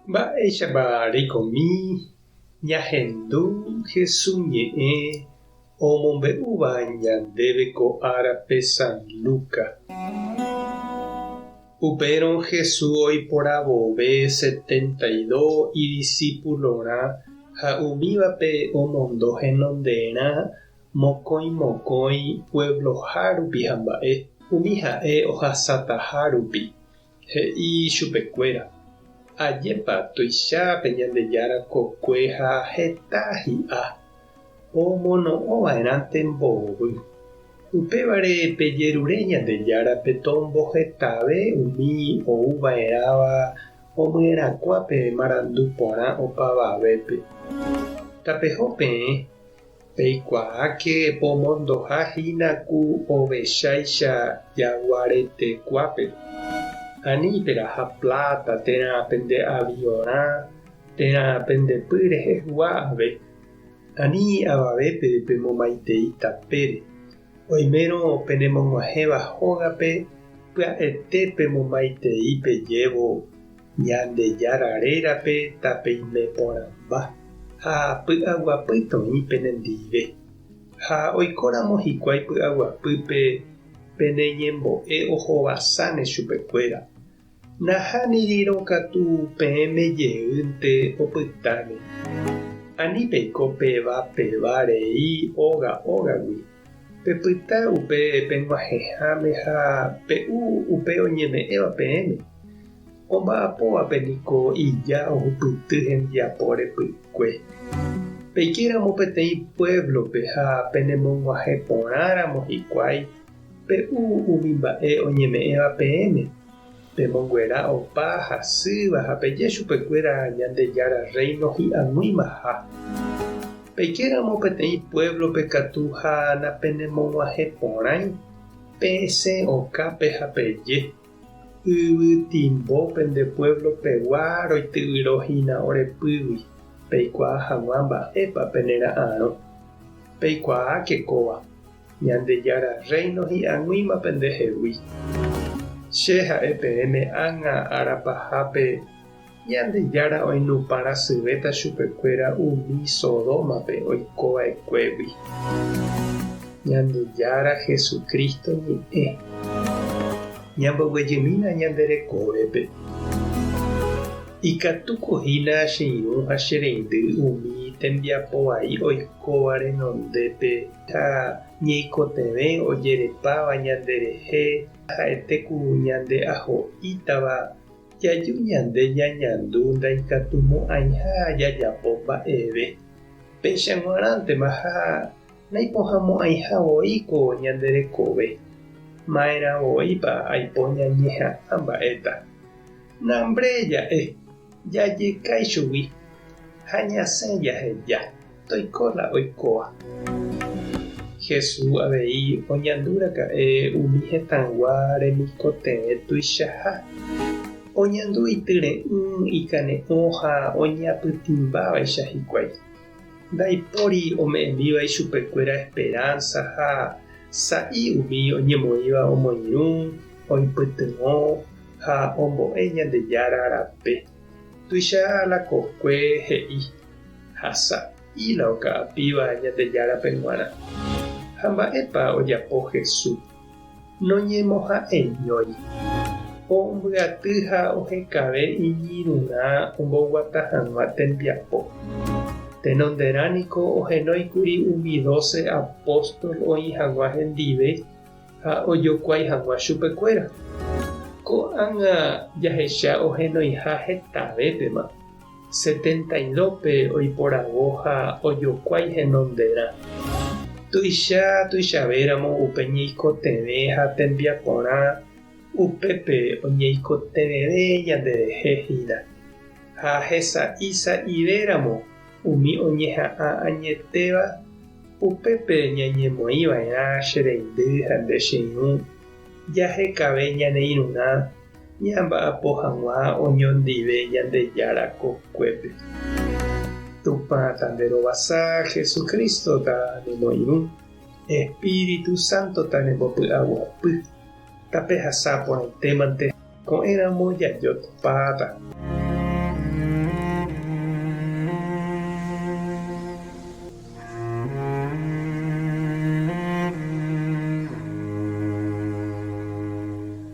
Mba'éichapa reikomi ñahendu Jesús ñe'ẽ omombe'úva ñandéve ko árape San Lucas? Upérõ Jesús oiporavove 72 idisípulorã ha umívape omondo henonderã mokõi mokõi puebloha rupi hamba'e, umi ha'e ohasataha rupi. He'i ichupekuéra, Ajépa tuicha pe Ñandejára kokue ha heta hi'a, omono'õ va'erãnte mbovy. Upévare pejerure Ñandejárape tombohetave umi ou va'erãva omyerakuã pe marandu porã opavavépe. Tapeho peẽ, Peikuaáke pomondoha hína ku ovecháicha jaguaretekuápe. Ani peraha pláta térã pende aviorã térã pende py rehegua ave. Ani avavépe pemomaitei tapére. Oimérõ penemog̃uahẽva hógape pya'ete pemomaitei pejévo Ñandejára rérape tapeime porãmba ha py'aguapy toĩ penendive. Ha oikóramo hikuái py'aguapýpe pene ñembo'e ohovasáne chupekuéra. Nahánirirõ katu peẽme jeýnte opytáne. Ani peiko peva peva rei óga ógagui. Pepyta upe peg̃uahẽháme ha pe'u upe oñeme'ẽva peẽme. Omba'apóvape niko ija ohupyty hembiapo repykue. Peikéramo peteĩ puévlope ha penemog̃uahẽ porãramo hikuái, pe'u umi mba'e oñeme'ẽva peẽme, pemonguera opa hasýva ha peje chupekuéra Ñandejára Rréino hi'ag̃uimaha. Peikéramo peteĩ puévlope katu ha napenemog̃uahẽporãi, pesẽ okápe ha peje, Yvytimbo pende puévlo pegua roityvyro hína ore pýgui, peikuaa hag̃ua mba'épa pene ra'arõ. Peikuaáke kóva, Ñandejára Rréino hi'ag̃uíma pende hegui. Che ha'e peẽme ág̃a ára pahápe Ñandejára oinupã rasyvéta chupekuéra umi Sodómape oiko va'ekuégui. Ñandejára Jesucristo ñe'ẽ. Ñamboguejymína ñande rekovépe. Ikatúko hína che irũ ha che reindy umi tembiapo vai oikóva renondépe ha ñeikotevẽ ojerepáva ñanderehe ha'ete ku ñande aho'ítava Jaju ñande ñañandu ndaikatumo'ãiha jajapo mba'eve. Péicha g̃uarãntema ha naipohãmo'ãiha voi ko ñande rekove. Ma'erã voípa aipo ñañeha'ã mba'éta. Nambre ja'e, jajeka ichugui ha ñasẽ jaheja, toiko la oikóva. Jesús avei oñandu raka'e umi hetãygua remikotevẽ tuichaha. Oñandu ityre'ỹ, ikane'õ ha oñeapytĩmbávaicha hikuái. Ndaipóri ome'ẽmíva ichupekuéra esperánsa ha sa'i umi oñemoĩva omoirũ, oipytyvõ ha ombo'e Ñandejára rape. Tuicha la kokue he'i ha sa'i. Íla oka'apíva Ñandejárape g̃uarã. Ha mba'épa ojapo Jesús? Noñemoha'eñói. Ombyaty ha ohekave iñirũrã omboguata hag̃ua tembiapo. Tenonderã niko ohenóikuri umi dóse apóstol oĩ hag̃ua hendive ha ojokuái hag̃ua chupekuéra. Ko'ág̃a jahecha ohenoiha hetavépema. 72-pe oiporavo ha ojokuái henonderã. Tuicha tuichavéramo upe ñeikotevẽ ha tembiaporã, upépe oñeikotevẽve ñanderehe hína. Ha hesa'i sa'ivéramo umi oñeha'ã añetéva, upépe ñañemoĩva'erã che reindy ha nde che irũ, jahekave ñane irũrã ñamba'apo hag̃ua oñondive Ñandejára kokuépe. Tupã tanderovasa, Jesucristo tanemoirũ, Espíritu Santo tanembopy'aguapy, tapehasa porãitémante ko'ẽramo jajotopáta.